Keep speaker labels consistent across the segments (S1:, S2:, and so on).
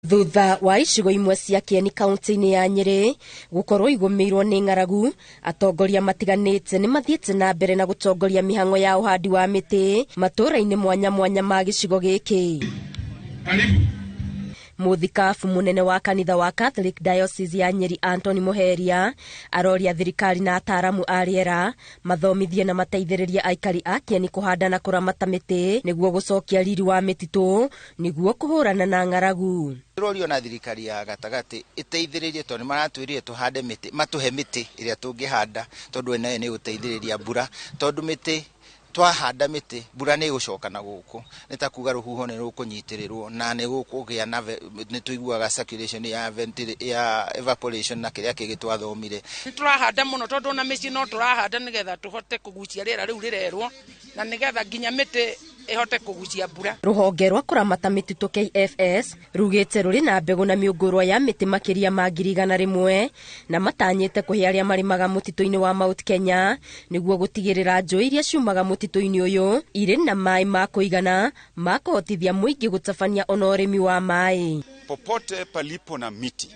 S1: Thutha wa icigo imwe cia Kieni kaunti-inĩ ya Nyĩrĩ gũkorwo igũmĩirwo nĩ ng'aragu, atongoria matiganĩte nĩ mathiĩte na mbere na gũtongoria mĩhang'o ya ũhandi wa mĩtĩ matũũra-inĩ mwanya mwanya ma gĩcigo gĩkĩ. Mũthikabu mũnene wa kanitha wa Catholic Diocese ya Nyeri Anthony Muheria aroria thirikari na ataaramu a rĩera mathomithie na mateithĩrĩrie aikari a Kieni kũhanda na kũramata mĩtĩ nĩguo gũcokia riri wa mĩtitũ nĩguo kũhũrana na ng'aragu.
S2: Tũrorio na thirikari ya gatagatĩ ĩteithĩrĩrie tondũ nĩ maratwĩrire tũhande mĩtĩ, matũhe mĩtĩ ĩrĩa tũngĩhanda tondũ nayo nĩ ĩgũteithĩrĩria mbura, tondũ mĩtĩ twahanda mĩtĩ mbura nĩ ĩgũcoka na gũkũ, nĩ ta kuga rũhuho nĩ rũkũnyitĩrĩrwo na nĩ gũkũgĩa na nĩ tũiguaga circulation ya ya evaporation na kĩrĩa kĩngĩ twathomire.
S3: Nĩ tũrahanda mũno tondũ ona mĩciĩ no tũrahanda nĩgetha tũhote kũgucia rĩera rĩu rĩrerwo na nĩgetha nginya mĩtĩ ĩhote kũgucia mbura.
S1: Rũhonge rwa kũramata mĩtitũ KFS rugĩte rũrĩ na mbegũ na mĩũngũrwa ya mĩtĩ makĩria ma 100,000 na matanyĩte kũhe arĩa marĩmaga mũtitũ-inĩ wa Mount Kenya nĩguo gũtigĩrĩra njũĩ iria ciumaga mũtitũ-inĩ ũyũ irĩ na maĩ ma kũigana ma kũhotithia mũingĩ gũtabania ona ũrĩmi wa maĩ.
S4: Popote palipo na miti,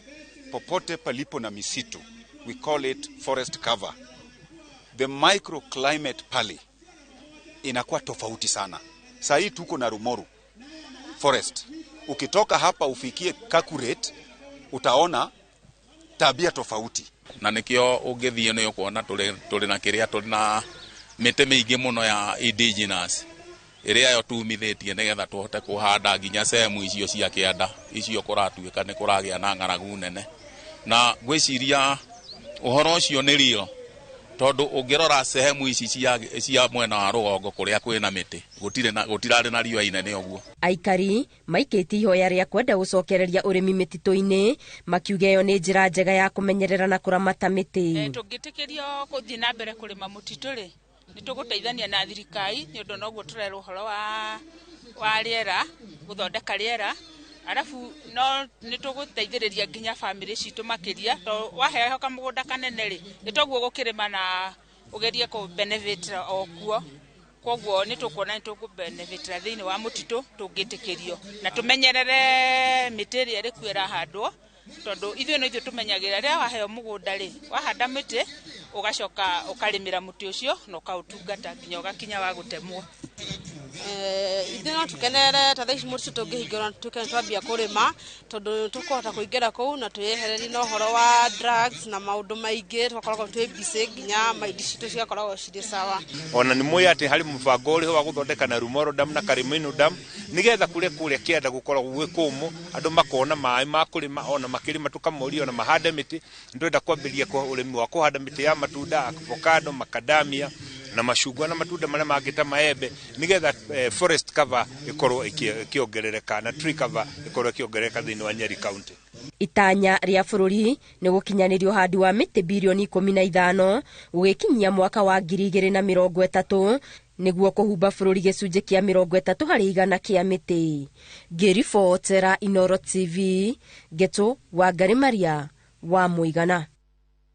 S4: popote palipo na misitu, we call it forest cover. The microclimate pale inakuwa tofauti sana. Saa hii tuko na Rumoru forest. Ukitoka hapa ufikie Kakuret utaona tabia tofauti.
S5: Na nikio ũngĩthiĩ nĩ ũkuona tũrĩ na kĩrĩa tũrĩ na mĩtĩ mĩingĩ mũno ya indigenous ĩrĩa yo tumithĩtie nĩgetha tũhote kũhanda nginya sehemu icio cia kĩanda icio kũratuĩka nĩ kũragĩa na ng'aragu nene, na ngwĩciria ũhoro ũcio nĩ real tondũ ũngĩrora sehemu ici cia mwena wa rũgongo kũrĩa kwĩna mĩtĩ gũtirarĩ na riũa inene ũguo.
S1: Aikari maikĩtie ihoya rĩa kwenda gũcokereria ũrĩmi mĩtitũ-inĩ makiuga ĩyo nĩ njĩra njega ya kũmenyerera na kũramata mĩtĩ.
S6: Tũngĩtĩkĩrio gũthiĩ na mbere kũrĩma mũtitũ rĩ, nĩ tũgũteithania na thirikari nĩ ũndũ noguo tũrerwo ũhoro wa rĩera, gũthondeka rĩera, arabu no nĩ tũgũteithĩrĩria nginya bamĩrĩ citũ makĩria, tondũ waheo kamũgũnda kanene rĩ, nĩ toguo gũkĩrĩma na ũgerie kũ benefit o kuo. Koguo nĩ tũkuona nĩ tũkũ benefit thĩinĩ wa mũtitũ tũngĩtĩkĩrio na tũmenyerere mĩtĩ ĩrĩa ĩrĩ kuo ĩrahandwo, tondũ ithuĩ no ithuĩ tũmenyagĩrĩra rĩrĩa waheo mũgũnda rĩ, wahanda mĩtĩ ũgacoka ũkarĩmĩra mũtĩ ũcio na ũkaũtungata nginya ũgakinya wa gũtemwo.
S7: Ithuĩ no tũkenere ta thaa ici mũtitũ tũngĩhingũra tuĩke nĩ twambia kũrĩma, tondũ tũkũhota kũingĩra kũu na twĩyehererie na ũhoro wa drugs na maũndũ maingĩ, tũgakoragwo twĩ busy nginya mind citũ cigakoragwo cirĩ sawa.
S4: Ona nĩ mũĩ atĩ harĩ mũbango ũrĩho wa gũthondeka na Rumoro Dam na Karimino Dam nĩgetha kũrĩa kũrĩa kĩanda gũkoragwo gwĩ kũmũ, andũ makona maĩ ma kũrĩma, ona makĩrĩma tũkamoria ona mahande mĩtĩ. Nĩ tũrenda kwambĩrĩria ũrĩmi wa kũhanda mĩtĩ ya matunda, avocado, macadamia na macungwa na matunda marĩa mangĩ ta maembe, nĩgetha forest cover ĩkorwo ĩkĩongerereka na tree cover ĩkorwo ĩkĩongerereka thĩinĩ wa Nyeri County.
S1: Itanya rĩa bũrũri nĩ gũkinyanĩria ũhandi wa mĩtĩ birioni 15 gũgĩkinyia mwaka wa 2030 nĩguo kũhumba bũrũri gĩcunjĩ kĩa 30% kĩa mĩtĩ. Ngĩribotera Inooro TV, Ngeto Wangari Maria wa Mũigana.